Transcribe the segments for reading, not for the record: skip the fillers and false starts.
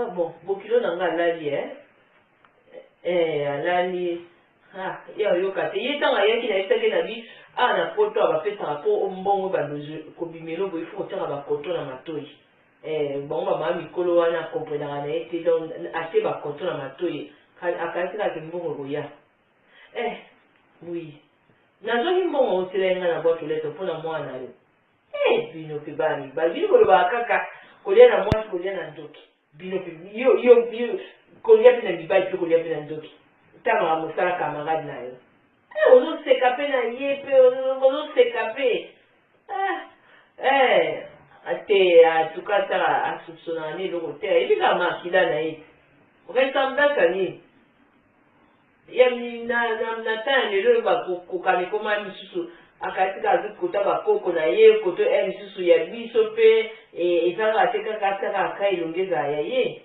Naza bon, bokilo na nga alali eh. Eh, alali. Ah, ye ayoka te. Ye ntango ayaki nayebisaki na bi awa na poto awa bapesaka mpo mbongo balozo kobimelo boye fo kotiaka bakoto na matoi. Eh, bango bamama mikolo wana akomprenaka na ye te donc atie bakoto na matoi akanisi kaka ke mbongo ekoya. Eh, oui. Nazwaki mbongo otiela ye ngai na boîte aux lettres mpo na mwana na yo. Eh, bino mpe bana mibali bino bolobaka kaka kolia na mwasi kolia na ndoki bino mpe yo yo yo kolia mpe na mibali mpe kolia mpe na ndoki ntango mosala camarade na yo eh, ozoseka mpe na ye mpe ozoseka mpe ah, eh, te atuka ataka asoupçonnaka ne eloko te ayebi kaka makila na ye ressemblance ya nini Ya na na na temps ya lelo oyo bakokokana ekoma misusu akanisi kaka azwi kota bakoko na ye koto ya misusu ya biso mpe eza kaka te kaka atia kaka ka elongi ezala ya ye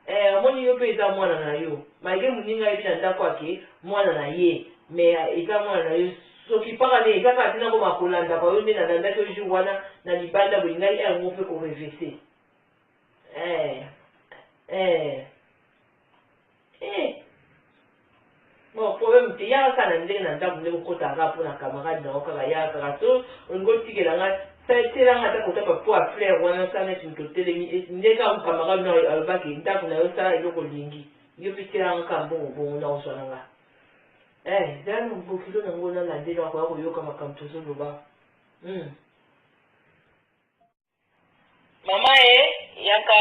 eh, omoni yo mpe eza mwana na yo malgre moninga ayebi na ndako ake mwana na ye mais eza mwana na yo soki mpaka nde eza kaka te nakoma kolandaka yo nde nalandaki yo jour wana na libanda boye ngai yango mpe korevese eh, eh. Eh! Bon, problème te, yaka kaka na ndenge na ndako ndenge okotaka kaka mpo na camarade na yo kaka yaka kaka to olingi otikela nga tiela nga ata kota ba po ya fleur wana osala neti moto otelemi eh, nde kaka camarade na yo alobaki ndako na yo sala eloko olingi yo mpe tiela nga kaka mbongo bongo na ozwa na nga eh zala na bokilo na ngo nalandeli akoya koyoka makambo tozoloba. Mama e yaka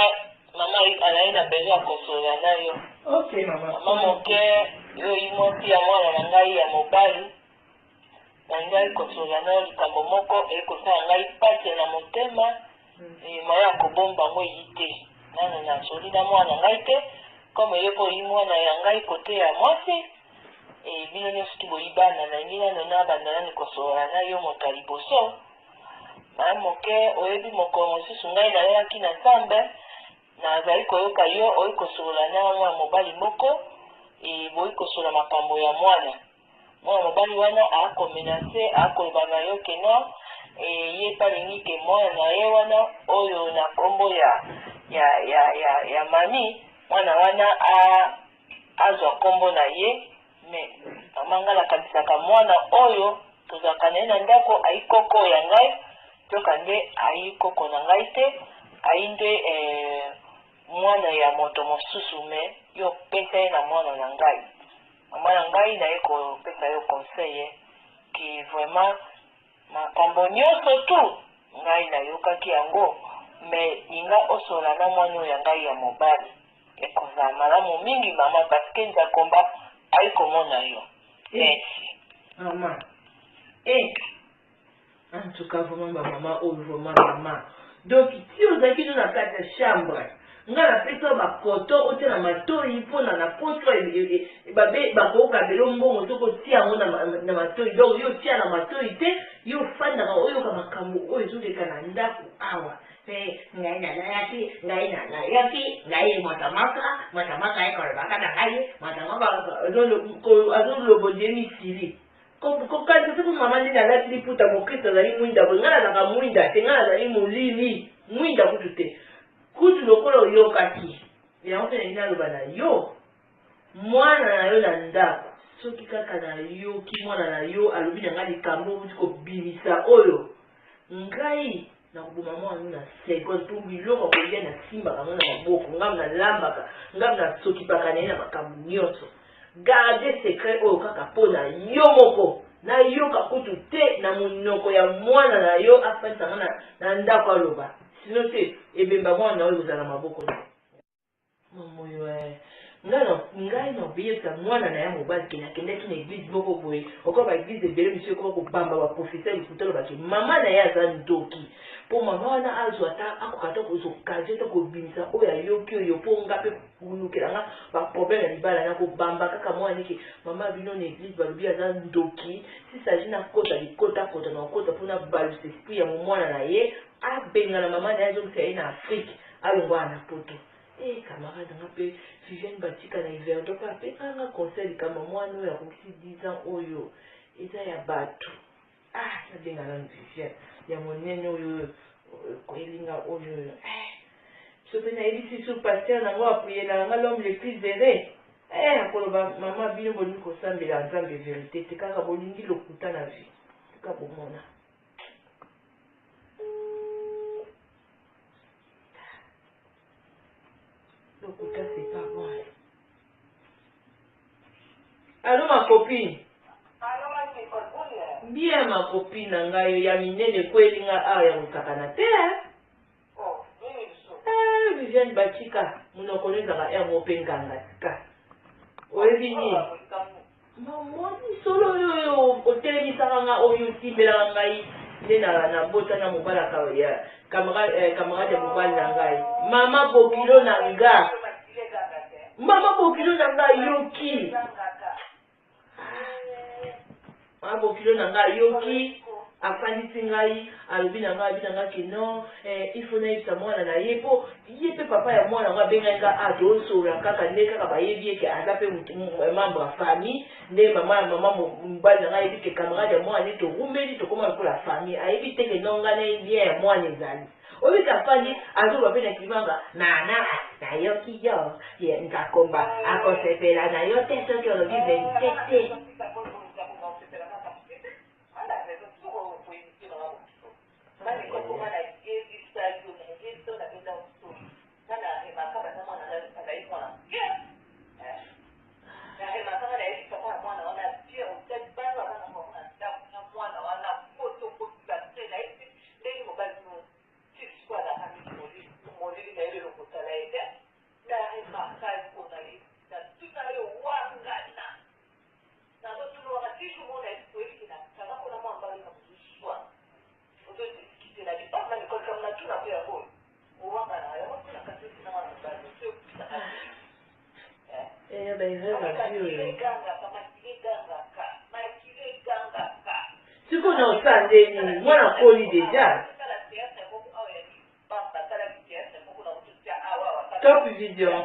mama azali na besoin ya kosolola na yo. Okay, mama. Mama moke yo oyi mwasi ya mwana na ngai ya mobali nalingaki kosolola na yo likambo moko eye kosala ngai mpasi na motema e moyen ya kobomba yango eyi te nano nasoli na mwana na ngai te comme eye mpo oyi mwana ya ngai kote ya mwasi e bino nyonso tu boyi bana nalingi nano nabanda nani kosolola na yo moto ya liboso. Mama moke, oyebi mokolo mosusu ngai nayaki na Nzambe, nazali koyoka yo oyi kosolola na mwana mobali moko, e boyi kosolola makambo ya mwana. Mwana mobali wana akomenase, akoloba na yo ke non, e ye pe alingi ke mwana na ye wana oyo na kombo ya ya ya ya, ya mami, mwana wana a azwa kombo na ye. Mais mama ngai nakanisaka mwana oyo tozalaka na ye na ndako ayi koko ya ngai nzoka nde ayi koko na ngai te ayi nde eh, mwana ya moto mosusu mais yo pesa ye na mwana na ngai mama na ngai naye kopesa yo conseil ke vraiment makambo nyonso tu ngai nayokaki yango mais linga osolola na mwana oyo ya ngai ya mobali Ekozala malamu mingi mama parce que Nzakomba ayi komona yo. Eh. Merci. Mama. Eh. En tout cas, vraiment, ba mama oyo vraiment mama. Donc, ti ozalaki no na kati ya chambre, nga napesa yo bakoto otia na matoi mpona na poto bakokabela mbongo soki otia yango na matoi. Donc, yo otia na matoi te, yo ofandaka oyoka makambo oyo ezoleka na ndako awa. Pe ngai nalalaki, ngai nayoki, ngai moto moko, moto moko aye kolobaka na ngai, moto moko azoloba ondire misili. Kokanisa soki mama nde nalati liputa mokristo azali mwinda boye, ngai nazalaka mwinda te, ngai nazali molili, mwinda kutu te. Kutu lokola oyokaki, yango mpe nalingi naloba na yo, mwana na yo na ndako, soki kaka nayoki mwana na yo alobi na ngai likambo outi kobimisa oyo, Ngai nakoboma mwana no na seconde mpo biloko ya kolia nasimbaka yango na maboko, ngai nalambaka, ngai nasokipaka na ye na makambo nyonso. Garde secret oyo kaka mpo na yo moko, nayoka kutu te na monoko ya mwana na yo afandisa ngai na ndako aloba, sino te ebemba mwana na yo ekozala na maboko na yo. Mamoyo eh. Ngai na ngai na koyebisa mwana na ya mobali ke nakendaki na eglise moko boye okoa ba eglise ebele misu ekoka kobamba ba professeur lokuta lobaki mama na ye aza ndoki mpo mama wana azwa ata akoka ata kozwa occasion ata kobimisa oyo ayoki oyo mpo nga mpe kolukela nga ba problème ya libala na kobamba kaka mwana neke mama bino na eglise balobi aza ndoki si s'agit nakota likota kota na kokota mpo nabalusa esprit ya momwana na ye abengana mama na ye azongisa ye na Afrique alongwa na poto. Eh camarade nga pe Viviane Batika na Yverdon pe apesa nga conseil likambo ya mwana oyo akokisi 10 ans oyo eza ya batu. Ah nabenga nanu Viviane ya monene oyo koyelinga oyo eh. So pe nayebisi su pasteur na ngo apuyelaka nga l'homme le plus heureux eh akoloba mama bino bolingi kosambela nzambe verite te kaka bolingi lokuta na vie tika bomona lokuta c'est pas bon. Allo ma copine. Bien ma copine na ngai ya minene ekweli nga awa ya kosakana te. Eh, Viviane Bachika, monoko no ezalaka heure moko mpe nganga tika. Oyebi nini? Mama lisolo oyo oyo otelemisaka nga oyo otimbelaka ngai nde na nabota na mobalaka ya camarade eh, camarade ya mobali na ngai mama bokilo na nga mama bokilo na nga ayoki mama bokilo na nga ayoki afandisi ngai alobi na ngai alobi na ngai ke non eh, il faut nayebisa mwana na ye mpo ye mpe papa ya mwana yango abengaki nga ah tozosola kaka nde kaka bayebi ye ke aza mpe membre ya famille nde mama ya mama mobali na ngai ayebi ke camarade ya mwana nde towumeli tokoma lokola famille ayebi te ke non ngai na ye lien ya mwana ezali Oyebi afandi azoloba mpe na kimanga nana nayoki yo ye nzakomba akosepela na yo te soki olobi verite te. Ti sikoyo azalaka neti molili molili na ye lelo kotala ye te na remarka ye pona ye na tuna yo wangana nazo tuna wanga ti jour moko nayebi oyebi ke na kanga pona mwa mbala na bozo swa ozo discute na bi oh na mikolo likambo na tuna ko yango oyo owangana yango tuna kasi tuna mwana mobali ozo yokisaka Eh, ba erreur ya vie oyo. Sikoyo na osala nde nini? Mwana akoli deja. Top vision.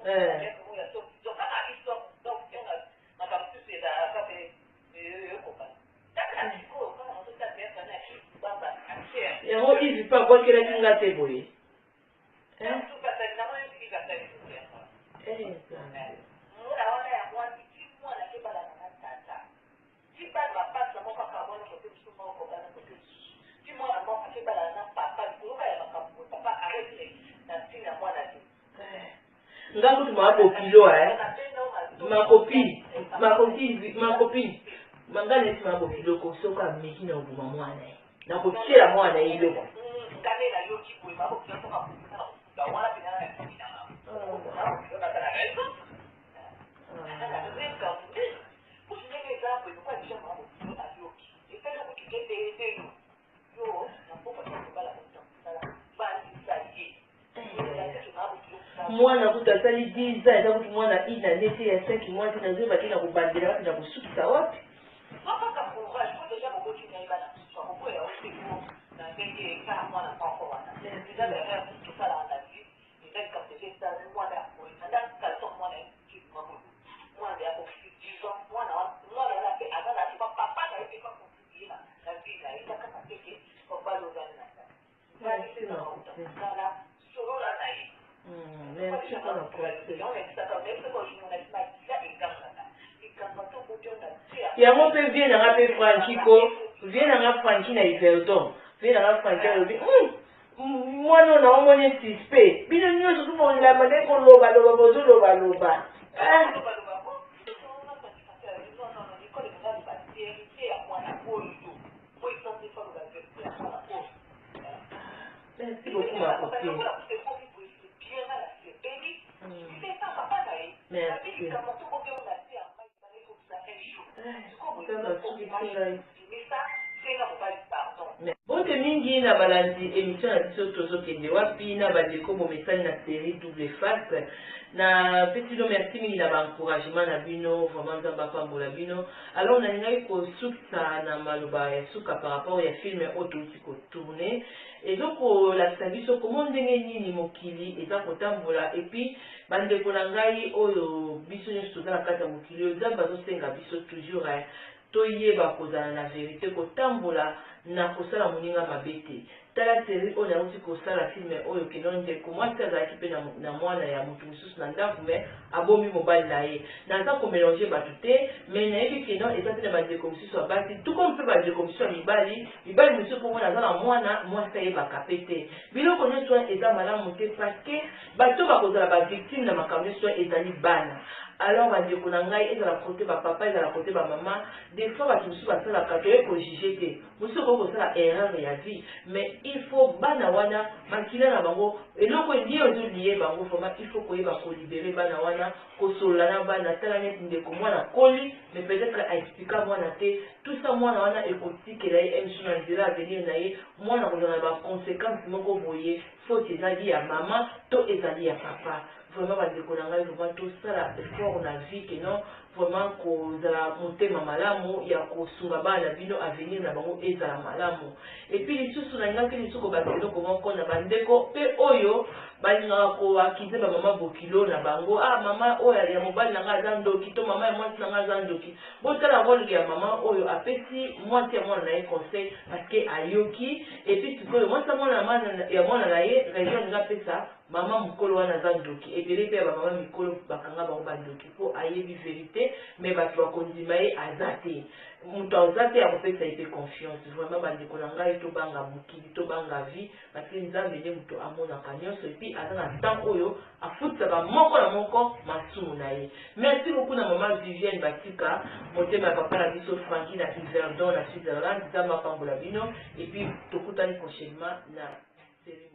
Eh. Yango Yves mpe abwakelaki nga te boye. Nga kutu ma bokilo eh. Ma copine, ma copine, ma copine. Manga neti ma bokilo ko soki ameki na oboma mwana ye. Nakotiela mwana ye eloko. Mwana kutu asali 10 ans, eza kutu mwana ina neti ya 5 mois te, nazoyeba te na kobandela wapi na kosukisa wapi. Merci mpona conseil. Yango mpe vie na nga mpe Francky ko vie na nga Francky na Yverdon vie na nga Francky alobi mwana oyo naomoni suspect bino nyonso tu bolama nde kolobaloba bozolobaloba eh. Merci beaucoup ma copine. Merci. Nzambe asukisi ngai. Mbote mingi na balandi emission na biso tozokende wapi na bandeko bomesani na serie double face na pesi bino merci mingi na ba encouragement na bino vraiment nzambe apambola bino alors nalingaki kosukisa na maloba ya suka par rapport ya film oyo touti kotourne ezokolakisa biso komo ndenge nini mokili eza kotambola epuis bandeko na ngai oyo biso nyonso toza na kati ya mokili oyo nzambe azosenga biso toujours eh, toyeba kozala na verite kotambola. na kosala moninga mabe te. Tala serie oyo nauti kosala film oyo kino ndeko mwasi azalaki pe na mwana ya mutu mususu na ndaku mais abombi mobali na ye. Naza ko melanger batu te mais nayebi que non eza pe na ba ndeko mususu ya basi tout comme pe ba ndeko mususu ya mibali, mibali mususu pe omona aza na mwana mwasi ayebaka pe te. Biloko nionso wana eza malamu te parce que bato bakozala ba victime na makambo nionso wana ezali bana. Alors ba ndeko na ngai ezala cote ba papa ezala cote ba mama des fois batu mususu basalaka toye ko juger te. Mosusu okoki kosala erreur ya vie mais il faut bana wana makila na bango eloko elie ozo lie bango vraiment il faut koyeba ko libere bana wana kosolola na bana tala neti ndeko mwana akoli mais peut-être a explika mwana te tout ça mwana wana ekotikela ye msu na nzela avenir na ye mwana akozala na ba consequences moko boye faute ezali ya mama to ezali ya papa vraiment bandeko na ngai vraiment tosala effort na vie que non vraiment kozala motema malamu ya kosunga bana na bino avenir na bango ezala malamu epuis lisusu nalingaki lisusu kobakisa eloko moko na bandeko mpe oyo balingaka koakize bamama bokilo na bango ah mama oyo ya mobali na ngai aza ndoki to mama ya mwasi na ngai aza ndoki botala role ya mama oyo apesi mwasi ya mwana na ye conseil parce que ayoki epuis sikoyo mwasi ya mwana na ye raison alingi apesa Maman mukolo wana aza ndoki ebele pe ya ba maman mikolo bakanga bango ba ndoki po ayebi verite mais batu bakondima ye aza te mutu aza te akopesa ye pe confiance vraiment ba ndeko na ngai tobanga mokili tobanga vie parce que nzambe nde mutu amonaka nionso epuis aza na temps oyo afutisaka moko na moko masumu na ye merci beaucoup na maman Vivienne Batika motema ya papa na biso Francky na Yverdon na Switzerland nzambe apambola bino epuis tokutani prochainement na serie.